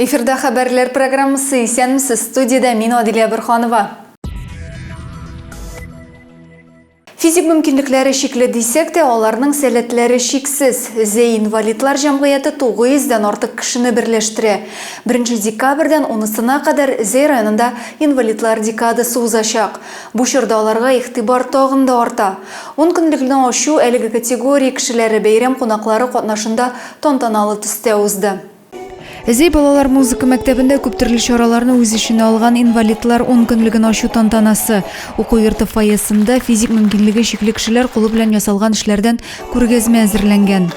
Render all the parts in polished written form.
Эфирда хәбәрләр программасы Исәнмесез студиядә мин Адилә Борханова. Физик мөмкинлекләре чикле дисәк тә, аларның сәләтләре чиксез. Зәй инвалидлар җәмгыяте 900 дән артык кешене берләштерә. Беренче декабрьдән унысына кадәр Зәй районында инвалидлар декадасы узачак. Бу чорда аларга игътибар тагын да арта. Ун көнлекне ачу әлеге категория кешеләре, бәйрәм кунаклары катнашында тантаналы төстә узды. Зәй балалар музыка мәктәбендә күптөрле чараларны үз эченә алган инвалидлар ункөнлеген ачу тантанасы. Уку йорты фойесында физик мөмкинлеге чикле кешеләр кулы белән ясалган эшләрдән күргәзмә әзерләнгән.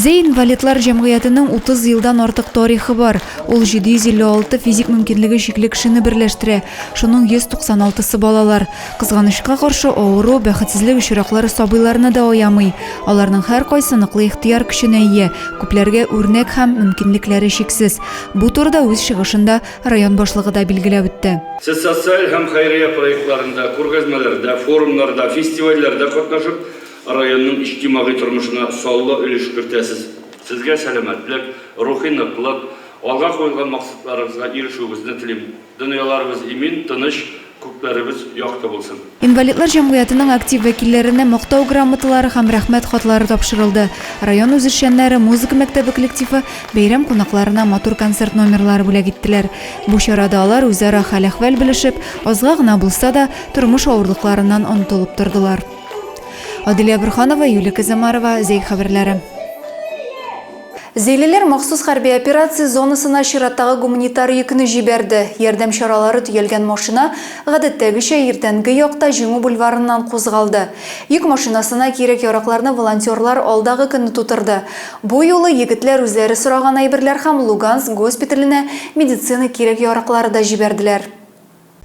Зәй инвалидлар җәмгыятенең 30 елдан артык тарихы бар. Ул 756 физик мөмкинлеге чикле кешене берләштерә. Шуның 196-сы балалар. Кызганычка каршы, авыру, бәхетсезлек очраклары сабыйларны да аямый. Аларның һәркайсы ныклы ихтыяр көченә ия, күпләргә үрнәк һәм мөмкинлекләре чиксез. Бу турыда үз чыгышында район башлыгы да билгеләп үтте. Сез социаль һәм хәйрия проектларында, күргәзмәләрдә, форумнарда, фестивальләрдә катнашып, районның иҗтимагый тормышына саллы өлеш кертәсез. Сезгә сәламәтлек, рухи ныклык, алга куелган максатларыгызга ирешүегезне телим. Дөньяларыбыз имин, тыныч, күкләребез якты булсын. Инвалидлар җәмгыятенең актив вәкилләренә Мактау грамоталары һәм Рәхмәт хатлары тапшырылды. Район үзешчәннәре, музыка мәктәбе коллективы бәйрәм кунакларына матур концерт номерлары бүләк иттеләр. Бу чарада алар үзара хәл-әхвәл белешеп, азга гына булса да, тормыш авырлыкларыннан онытылып тордылар. Адилә Борһанова, Юлия Казамарова, Зәй хәбәрләре. Зәйлеләр махсус хәрби операция зонасына чираттагы гуманитар йөкне җибәрде. Ярдәм чаралары төялгән машина, гадәттәгечә, иртәнге якта Җиңү бульварыннан кузгалды. Йөк машинасына кирәк-яракларны волонтерлар алдагы көнне тутырды. Бу юлы егетләр үзләре сораган әйберләр һәм Луганск госпиталенә медицина кирәк-яраклары да җибәрделәр.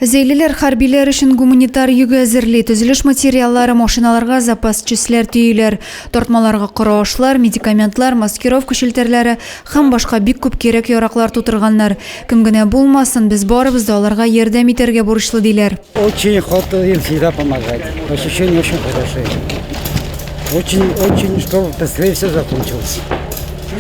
Зәйлеләр хәрбиләр өчен гуманитар йөк әзерли, төзелеш материаллары, машиналарга запас частьләр төйиләр. Тартмаларга коры ашлар, медикаментлар, маскировка челтәрләре һәм башка бик күп кирәк-яраклар тутырганнар. Кем генә булмасын, без барыбыз да аларга ярдәм итәргә бурычлы, диләр. Очень охота им всегда помогать. Ощущения очень хорошие. Очень, очень, чтобы быстрее все закончилось.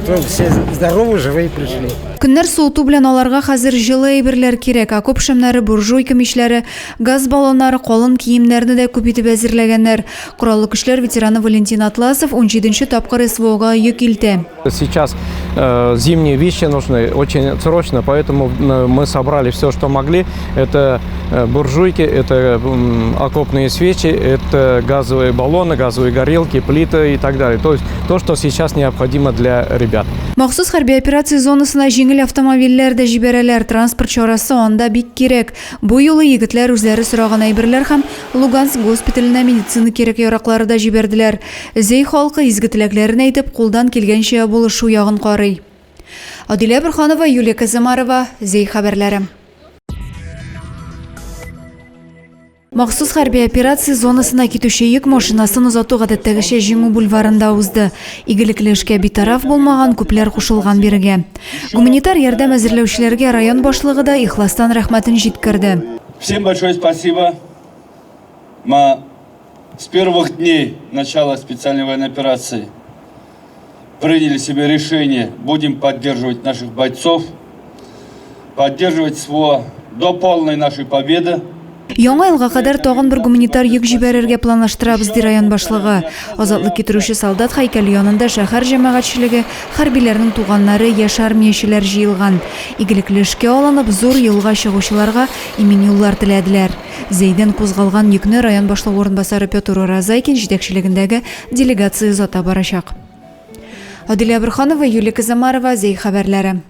Чтобы все здоровы, живые пришли. Көннәр суыту белән аларга хәзер җылы әйберләр кирәк. Окоп шәмнәре, буржуйка мичләре, газ баллоннары, калын киемнәрне дә күп итеп әзерләгәннәр. Кораллы Көчләр ветераны Валентин Атласов унҗиденче тапкыр СВОга йөк илтә. Сейчас э, зимние вещи нужны очень срочно, поэтому э, мы собрали все, что могли. Это э, буржуйки, это окопные свечи, это газовые баллоны, газовые горелки, плиты и так далее. То есть то, что сейчас необходимо для ребят. Махсус хәрби операция зонасына җиңел автомобильләр дә җибәрәләр. Транспорт чарасы анда бик кирәк. Бу юлы егетләр үзләре сораган әйберләр һәм Луганск госпиталенә медицина кирәк-яраклары да җибәрделәр. Зәй халкы изге теләкләрен әйтеп, кулдан килгәнчә булышу ягын карый. Адилә Борһанова, Юлия Казымарова, Зәй хәбәрләре. Махсус хәрби операция зонасына китүче йөк машинасын озату гадәттәгечә Җиңү бульварында узды. Игелекле эшкә битараф булмаган күпләр кушылган бирегә. Гуманитар ярдәм әзерләүчеләргә район башлыгы да ихластан рәхмәтен җиткерде. Всем большое спасибо. Мы с первых дней начала специальной военной операции приняли себе решение, будем поддерживать наших бойцов, поддерживать СВО до полной нашей победы. Яңа елга кадәр тагын бер гуманитар йөк җибәрергә планлаштырабыз, ди район башлыгы. Азатлык китерүче солдат һәйкәле янында шәһәр җәмәгатьчелеге, хәрбиләрнең туганнары, яшь армиячеләр җыелган. Игелекле эшкә алынып, зур юлга чыгучыларга имин юллар теләделәр. Зәйдән кузгалган йөкне район башлыгы урынбасары Петр Уразайкин җитәкчелегендәге Делегация озата барачак. Адилә Борһанова, Юлия Казамарова, Зәй хәбәрләре.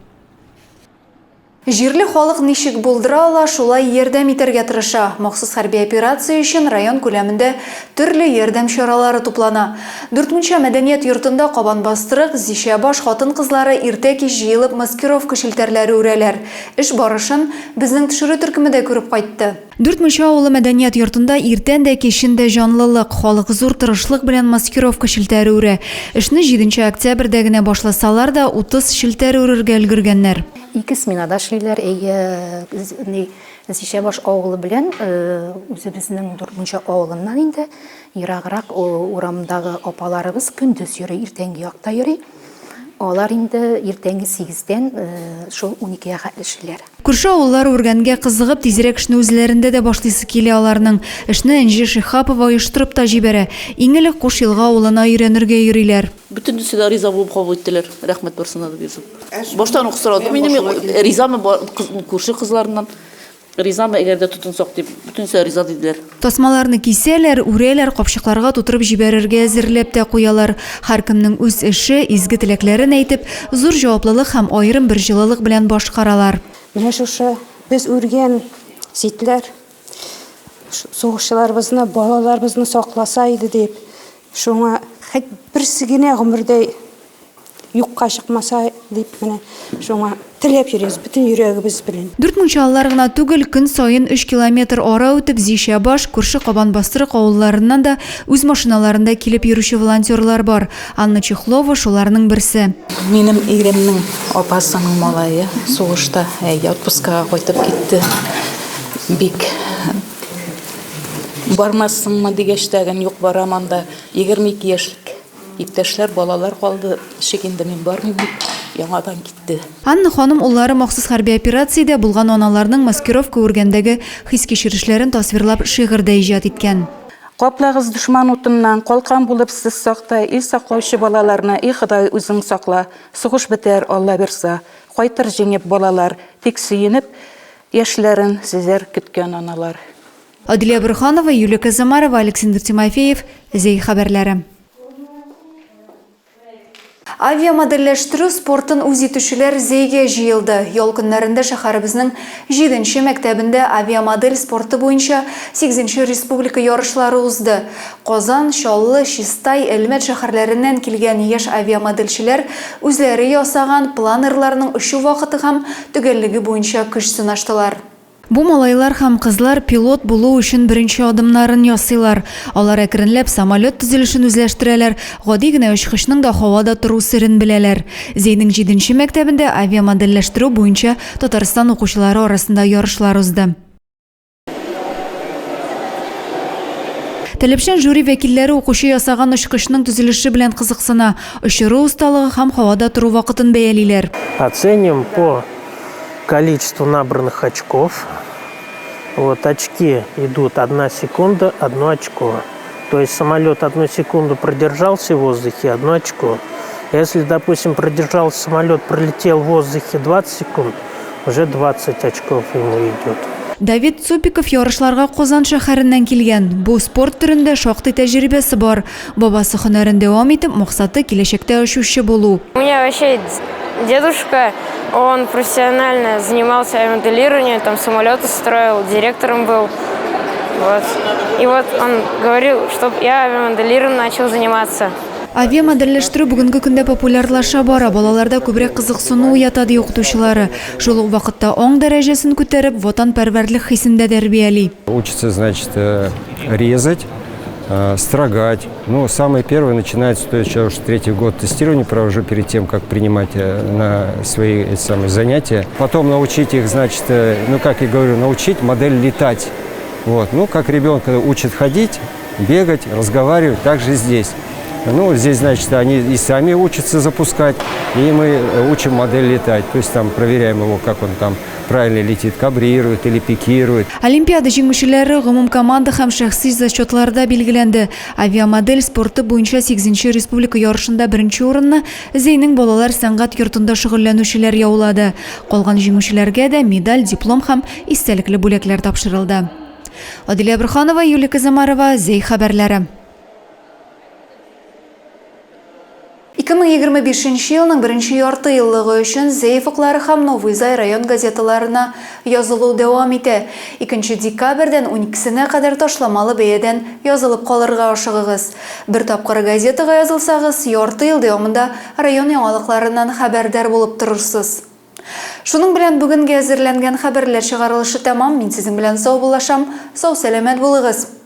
Җирле халык ничек булдыра ала, шулай ярдәм итәргә тырыша. Махсус хәрби операция өчен район күләмендә төрле ярдәм чаралары туплана. Дүртмунча мәдәният йортында Кабанбастырык, Зичәбаш хатын-кызлары иртә-кич җыелып маскировка челтәрләре үрәләр. Эш барышын безнең төшерү төркеме дә күреп кайтты. Дүртмунча авылы мәдәният йортында иртән дә, кичен дә җанлылык. Халык зур тырышлык белән маскировка челтәре үрә. Эшне җиденче октябрьдә генә башласалар да, 30 челтәр үрергә өлгергәннәр. Ике сменада эшлиләр. Әйе, ни, Зичәбаш авылы белән үзебезнең Дүртмунча авылыннан инде ераграк урамдагы апаларыбыз көндез йөри, иртәнге якта йөри. Алар инде иртәнге сигездән шул уникегә хәтле эшлиләр. Күрше авыллар үргәнгә кызыгып, тизрәк эшне үзләрендә дә башлыйсы килә аларның. Эшне Энҗе Шиһапова оештырып та җибәрә. Иң элек Куш Елга авылына өйрәнергә йөриләр. Бөтенесе дә риза булып кабул иттеләр. Рәхмәт барсына да бирсен. Баштан ук сорадым инде мин, ризамы күрше кызларыннан, ризамы, әгәр дә тотынсак дип, бөтенесе риза диделәр. Тасмаларны кисәләр, үрәләр, капчыкларга тутырып җибәрергә әзерләп тә куялар. Һәркемнең үз эше, изге теләкләрен әйтеп, зур җаваплылык һәм аерым бер җылылык белән башкаралар. Менә шушы без үргән ситләр сугышчыларыбызны, балаларыбызны сакласа иде дип, шуңа хәт берсе генә гомердә юкка чыкмаса дип менә шуңа теләп йөрибез бөтен йөрәгебез белән. Дүртмунчалылар гына түгел, көн саен өч километр ара үтеп Зишәбаш, күрше Кабанбастырык авылларыннан да үз машиналарында килеп йөрүче волонтерлар бар. Анна Чехлова шуларның берсе. Минем иремнең апасының малае сугышта, әйе, отпускага кайтып китте. Бик бармассыңмы дигәч тәген, юк, барам анда, 22 яшьлек. Иптәшләр, балалар калды, ничек инде мин бармыйм дип, яңадан китте. Анна ханым уллары махсус хәрби операциядә булган аналарның маскировка үргәндәге хис-кичерешләрен тасвирлап шигырь дә иҗат иткән. Каплагыз дошман утыннан, Калкан булып сез сакта, Ил саклаучы балаларны, И Ходай, үзең сакла. Сугыш бетәр, Алла бирса, Кайтыр җиңеп балалар, Тик сөенеп, яшьләрен Сизәр көткән аналар. Адилә Борһанова, Юлия Казамарова, Александр Тимофеев, Зәй хәбәрләре. Авиамодельләштерү спортын үз итүчеләр Зәйгә җыелды. Ял көннәрендә шәһәребезнең җиденче мәктәбендә авиамодель спорты буенча сигезенче республика ярышлары узды. Казан, Чаллы, Чистай, Әлмәт шәһәрләреннән килгән яшь авиамодельчеләр үзләре ясаган планерларның очу вакыты һәм төгәллеге буенча көч сынаштылар. Бу малайлар һәм кызлар пилот булу өчен беренче адымнарын ясыйлар. Алар әкренләп самолет төзелешен үзләштерәләр, гади генә очкычның да һавада тору серен беләләр. Зәйнең җиденче мәктәбендә авиамодельләштерү буенча Татарстан укучылары арасында ярышлар узды. Таләпчән жюри вәкилләре укучы ясаган очкычның төзелеше белән кызыксына, очыру осталыгы һәм һавада тору вакытын бәялиләр. Оценим по количеству набранных очков. Вот очки идут одна секунда, одно очко. То есть самолет одну секунду продержался в воздухе, одно очко. Если, допустим, продержался самолет, пролетел в воздухе 20 секунд, уже 20 очков ему идет. Давид Цупиков ярышларга Казан шәһәреннән килгән. Бу спорт төрендә шактый тәҗрибәсе бар. Бабасы һөнәрен дәвам итеп, максаты киләчәктә очучы булу. У меня вообще дедушка, он профессионально занимался авиамоделированием, там самолеты строил, директором был. Вот. И вот он говорил, чтоб я авиамоделированием начал заниматься. Авиамодельләштерү бүгенге көндә популярлаша бара, балаларда күбрәк кызыксыну уята, ди укытучылары. Шул ук вакытта аң дәрәҗәсен күтәреп, ватанпәрвәрлек хисен дә тәрбияли. Учатся, значит, э, резать, Э, строгать. Ну, самое первое начинается, то есть я уже третий год тестирования провожу перед тем, как принимать э, на свои эти самые занятия. Потом научить их, значит, э, ну, как я говорю, научить модель летать. Вот. Ну, как ребенка учат ходить, бегать, разговаривать, так же здесь. Ну, здесь, значит, они и сами учатся запускать, и мы учим модель летать. То есть там проверяем его, как он там правильно летит, кабрирует или пикирует. Олимпиада җиңүчеләре гомумкоманда һәм шәхси зачетларда билгеләнде. Авиамодель спорты буенча сигезенче республика ярышында беренче урынны Зәйнең балалар сәнгать йортында шөгыльләнүчеләр яулады. Калган җиңүчеләргә дә медаль, диплом һәм истәлекле бүләкләр тапшырылды. Адилә Борһанова, Юлия Казамарова, Зәй хәбәрләре. 2025 нче елның беренче ярты еллыгы өчен Зәй офыклары һәм Новый Зай район газеталарына язылу дәвам итә. Икенче декабрьдән уникесенә кадәр ташламалы бәядән язылып калырга ашыгыгыз. Бер тапкыр газетага язылсагыз, ярты ел дәвамында район яңалыкларыннан хәбәрдар булып торырсыз. Шуның белән бүгенгә әзерләнгән хәбәрләр чыгарылышы тәмам. Мин сезнең белән саубуллашам. Сау-сәламәт булыгыз!